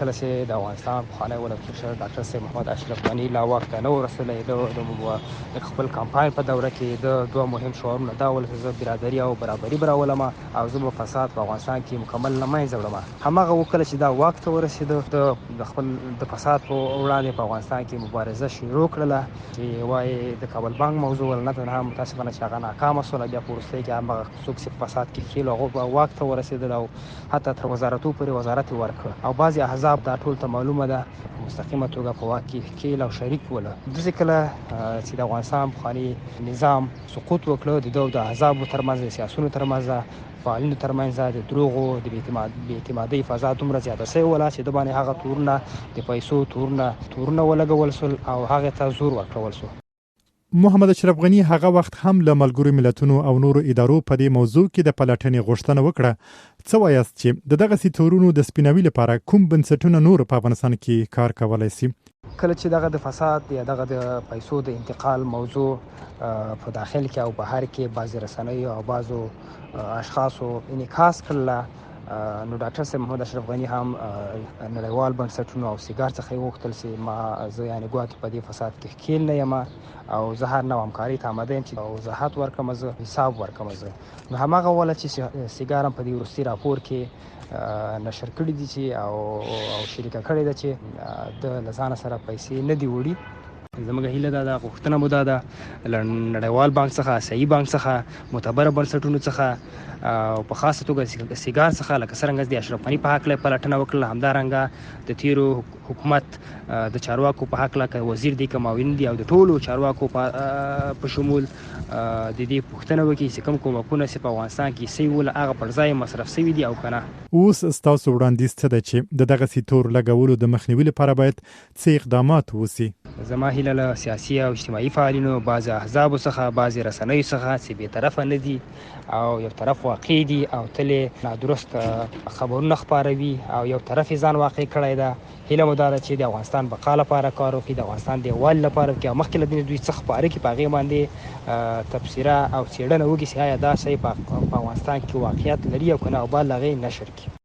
کله چې د افغانستان پخوانی ولسمشر ډاکټر صاحب محمد اشرف غني لا واک ته نه و رسېدلی، ده د خپل کمپاین په دوره کې ده دوه مهم شعارونه دا ول چې زه برادري او برابري به راولم او زه به فساد په افغانستان کې مکمل له منځه وړم. هماغه و کله چې دا واک ته ورسېده، ده د خپل د فساد په وړاندې په افغانستان کې مبارزه شروع کړله چې یوه یې د کابل بانک موضوع وله، نه تنها متاسفانه چې هغه ناکامه شوله، بیا په وروستۍ کې هماغه څوک چې په فساد کې ښکېل وو هغه به واک ته ورسېدل او حتی تر وزارتو پورې وزارت یې ورکړ او بعضې احزاب دا ټول ته معلومه ده په مستقیمه توګه په واک کې ښکېل او شریک ول. داسې کله چې د افغانستان پخواني نظام سقوط وکړ، د ده او د احزابو ترمنځ، د سیاسونو ترمنځ، فعالینو ترمنځ د دروغو، د بې اعتمادۍ فضا دومره زیاته شوې وله چې ده باندې هغه تورونه، د پیسو تورونه ولګول شول او هغې ته زور ورکړول شو. محمد اشرف غني هغه وخت هم له ملګرو ملتونو او نورو ادارو په دې موضوع کې د پلټنې غوښتنه وکړه. څه وایاست چې د دغسې تورونو د سپیناوي لپاره کوم بنسټونه نور په افغانستان کې کار کولای شي؟ کله چې دغه د فساد یا دغه د پیسو د انتقال موضوع په داخل کې او بهر کې بعضې رسنیو او بعضو اشخاصو انعکاس کړله، نو ډاکټر صاحب محمد اشرف غني هم نړیوال بنسټونو او سیګار څخه یې وغوښتل چې ما زه یعنې ګواکې په دې فساد کې ښکیل نه یم او زه هر نوع همکارۍ ته آماده یم چې وضاحت ورکړم، زه حساب ورکړم. زه نو هماغه وله چې سیګار هم په دې وروستي راپور کې نشر کړي دي چې او شریکه کړې ده چې د له ځانه سره پیسې نه دي وړي. زموږ هیله دا ده، غوښتنه مو دا ده له نړیوال بانک څخه، اسیایي بانک څخه، معتبره بنسټونو څخه او په خاصه توګه سیګار څخه، لکه څرنګه چې د اشرف غني په هکله پلټنه وکړله، همدارنګه د تیرو حکومت د چارواکو په هکله، که وزیر دی که معاون دی، او د ټولو چارواکو په شمول د دې پوښتنه وکړي چې کوم کومکونه چې په افغانستان کې سوي ول هغه پر ځای مصرف سوي دي او که نه. اوس ستاسو وړاندیز څه دی چې د دغسې تور لګولو د مخنیوي لپاره باید څه اقدامات وسي؟ زما هیله له سیاسي او اجتماعي فعالینو، بعضې احزابو څخه، بعضې رسنیو څخه چې بې طرفه نه دي او یو طرف واقع دي او تل یې نادرست خبرونه خپاروي او یو طرف یې ځان واقع کړی ده، هیله مو دا ده چې د افغانستان بقا لپاره کار وکړي، د افغانستان د یووالي لپاره وکړي او مخکې له دې چې دوی څه خپاره کړي په هغې باندې تبصره او څېړنه وکړي چې ایا دا شی په افغانستان کې واقعیت لري او که نه او بعد له هغې نشر کړي.